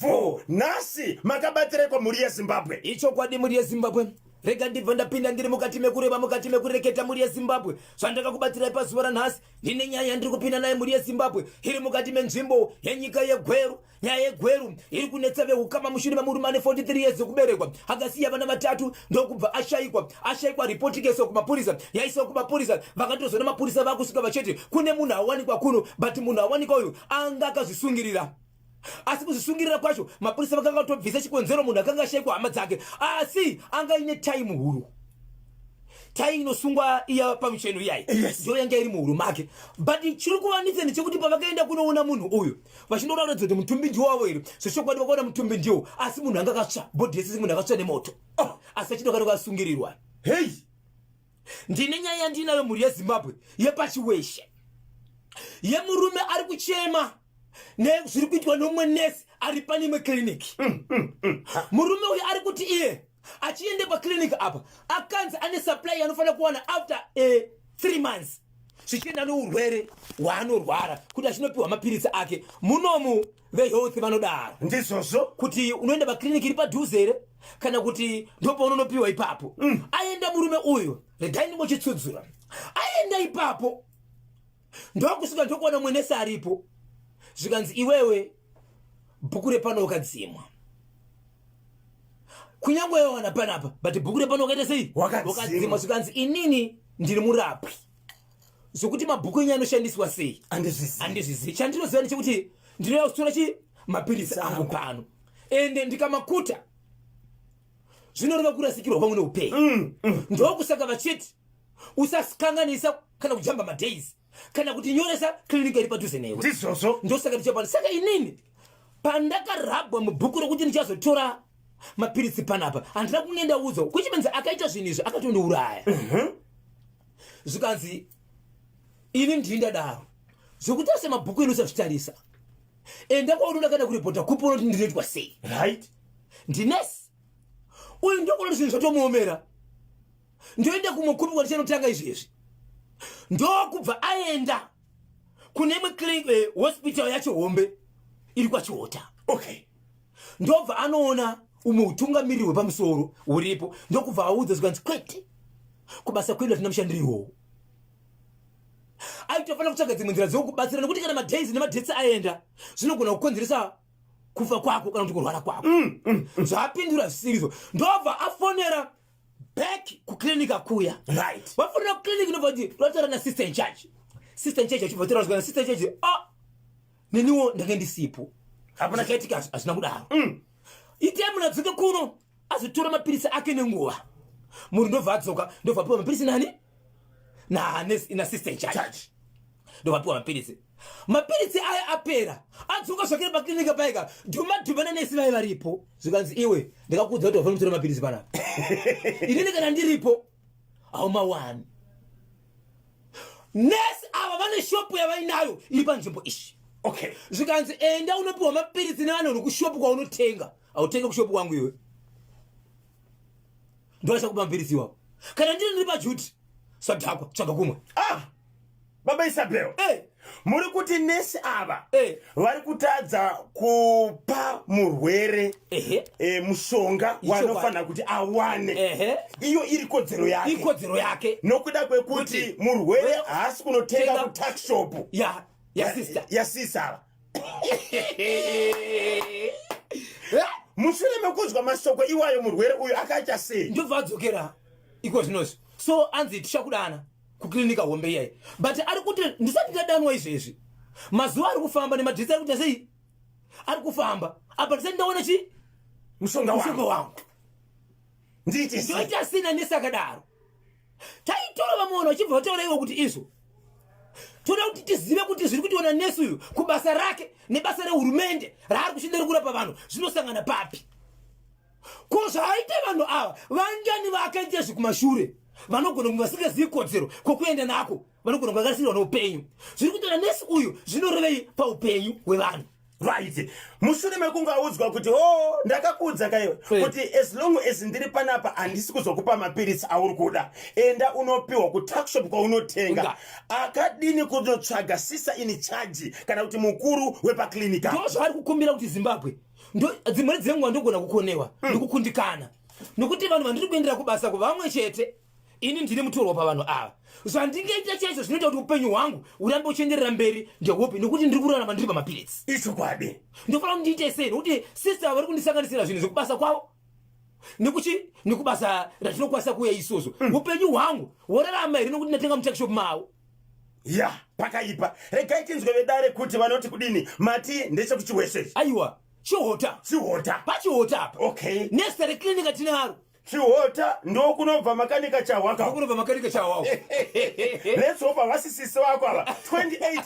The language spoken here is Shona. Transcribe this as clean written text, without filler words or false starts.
4. Nhasi makabatireko mhuri yeZimbabwe? Ichokwadi mhuri yeZimbabwe. Rega ndibva ndapinda ndiri mukati mekureva, mukati mekureketa mhuri yeZimbabwe. Zvandakakubatirai pazuva ranhasi, ndine nyaya yandiri kupinda nayo mhuri yeZimbabwe. Iri mukati menzvimbo yenyika yeGweru. Nyaya yeGweru iri kunetsa vehukama mushure memurume ane 43 years dzekuberekwa akasiya vana vatatu ndokubva ashayikwa. Ashayikwa ripoti ikaiswa kumapurisa, yaiswa kumapurisa vakatozoona mapurisa vakusvika vachiti kune munhu awanikwa kuno, but munhu awanikwa uyu anga akazvisungirira. Asi kuzvisungirira kwacho mapurisa vakanga vatobvisa chikonzero munhu akanga ashaikwa hama dzake, asi anga aine tai muhuro, tai inosungwa iya pamucheno iyayi. Ndiyo yanga iri muhuro make. But chiri kuvanetsa ndechekuti pavakaenda kunoona munhu uyu vachinoratidza kuti mutumbi ndiwo wavo here, zvechokwadi vakaona mutumbi ndiwo, asi munhu anga akatsva bhodhi yese, munhu akatsva nemoto. Oh, asi achida kana kasungirirwa. Hei. Ndine nyaya yandinayo mhuri yeZimbabwe yepaChiweshe yemurume ari kuchema nezviri kuitwa nomumwe nesi ari pane imwe kiriniki. Murume uyu ari kuti iye achiende pakiriniki apa akanzi ane supply yanofanira kuwana after 3 months zvichienda neurwere hwaanorwara kuti achinopiwa mapiritsi ake. Munomu vehealth vanodaro. Ndizvozvo. Kuti unoenda pakiriniki iri padhuze here kana kuti ndopaunonopiwa ipapo. Aenda murume uyu, regai ndingochitsudzura, aenda ipapo ndokusvika ndokuona mwenesi aripo, zvikanzi iwewe bhuku repano wakadzimwa, kunyange wawana panapa but bhuku repano wakaita sei? Wakadzimwa. Wakadzimwa. Zvikanzi inini ndiri murapwi, zvokuti mabhuku enyu anoshandiswa sei Handizvizivi. Handizvizivi. Chandinoziva ndechekuti ndinouya kutora chi mapiritsi angu pano, ende ndikamakuta zvinoreva kurasikirwa kwangu neupenyu. Ndokusaka vachiti usakanganisa kana kujamba madays kana kuti nyoresa clinic iri padhuze newe. Ndizvozvo. Ndosaka tichapana. Saka inini pandakarabwa mubhuku rokuti ndichazotora mapiritsi panapa, handina kunge ndaudzwa, which means akaita zvinhu izvi akatondiuraya. Zvikanzi ini ndini ndadaro, zvokuti ase mabhuku enu usazvitarisa, enda kwaunoda kana kuripota kupi, unoti ndinoitwa sei. Ndinesi uyu, ndokuona zvinhu zvatomuomera, ndoenda kumwe kupi kwandichanotanga izvezvi? Ndokubva aenda kune imwe hospital yacho hombe iri kwaChihota. Ndobva anoona umwe utungamiriri hwepamusoro huripo, ndokubva audza, zvikanzi kwete, kubasa kwedu hatina mushandiri iwowo, aitofanira kutsvaga dzimwe nzira dzekukubatsira, nekuti kana madays nemadates aenda zvinogona kukonzeresa kufa kwako kana kuti kurwara kwako. Zvaapindura zvisirizvo, ndobva afonera back kuklinika kuya. Vafonera kuklinika, ndobva kuti vataura nasister in charge. Sister in charge achibva taura, zvikana sister in charge, ah, neniwo ndange ndisipo. Hapana. Zvakaitika hazvina kudaro. Itai munhu adzoke kuno azotora mapiritsi ake nenguva. Munhu ndobva adzoka, ndobva apiwa mapiritsi nani? Nasister in charge. Charge. Ndobva apiwa mapiritsi. Mapiritsi aya apera, adzoka zvakare paklinika paika dhuma dhuma nanesi vai varipo, zvikanzi iwe ndakakuudza kuti wafanira kutora mapiritsi panapa, inini kana ndiripo haumawani. Nesi ava vane shopu yavainayo iri panzvimbo ishi. Zvikanzi enda unopiwa mapiritsi nevanhu kushopu kwaunotenga, hautenge kushopu kwangu iwe, ndovachakupa mapiritsi iwawo. Kana ndiri paduty, sadhakwa, tsvaga kumwe. Ah, baba Isabel. Muri kuti nesi ava vari kutadza kupa murwere mushonga wanofanira kuti awane, iyo iri kodzero yake? Ikodzero yake. Nokuda kwekuti murwere haasi kunotenga kutuckshop ya sister. Yasisi ava. Mushure mekunzwa mashoko iwayo, murwere uyu akaita sei? Ndobva adzokera iko zvinozvi, so anzi tichakudana kuklinika hombe iyayi, but ari kuti ndisati ndadanwa izvezvi, mazuva ari kufamba nemadates ari kuita sei, ari kufamba, apa ndisati ndaona chi mushonga mushonga wangu. Wangu. Ndiite sei? Ndoita sina nesi akadaro. Taitora vamwe vanhu vachibva vataura ivo kuti izvo toda kuti tizive kuti zviri kuitiwa nesi uyu kubasa rake nebasa rehurumende raari kushandira kurapa vanhu zvinosangana papi? Ko zvaaita vanhu ava vangani vaakaita zvekumashure vanogona kunge vasingazivi kodzero kwokuenda nako, vanogona kunge vakarasirwa neupenyu. Zviri kuitwa nanesi uyu zvinorevei paupenyu hwevanhu? Right, mushure mekunge audzwa kuti o oh, ndakakuudza kaiwe kuti as long as ndiri panapa handisi kuzokupa mapiritsi auri kuda, enda unopiwa kutuckshop kwaunotenga, akadini kunotsvaga sister in charge kana kuti mukuru wepaklinika? Ndo zvaari kukumbira kuti Zimbabwe. Dzimweni dzenguva ndogona kukonewa nekukundikana, nokuti vanhu vandiri kuendera kubasa kuvamwe chete, ini ndiri mutorwa pavanhu ava. Zvandingaita chaizvo zvinoita kuti upenyu hwangu urambe uchienderera mberi ndeupi? Nokuti ndiri kurarama ndiri pamapiritsi. Ichokwadi. Ndofanira kuti ndiite sei? Nokuti sister vari kundisanganisira zvinhu zvekubasa kwavo nekuchi nekubasa ratinokwanisa kuuya isusu. Upenyu hwangu worarama here nokuti ndatenga mutuckshop mavo? Ya, pakaipa. Regai tinzwe vedare kuti vanoti kudini. Mati ndechekuChiweshe? Aiwa, Chihota. Chihota. PaChihota apa. Nezita reclinic atinaro. Chihota ndokunobva Makanika Chahwaka. Kunobva Makanika Chahwako. Let's hope havasisisi vako ava 28.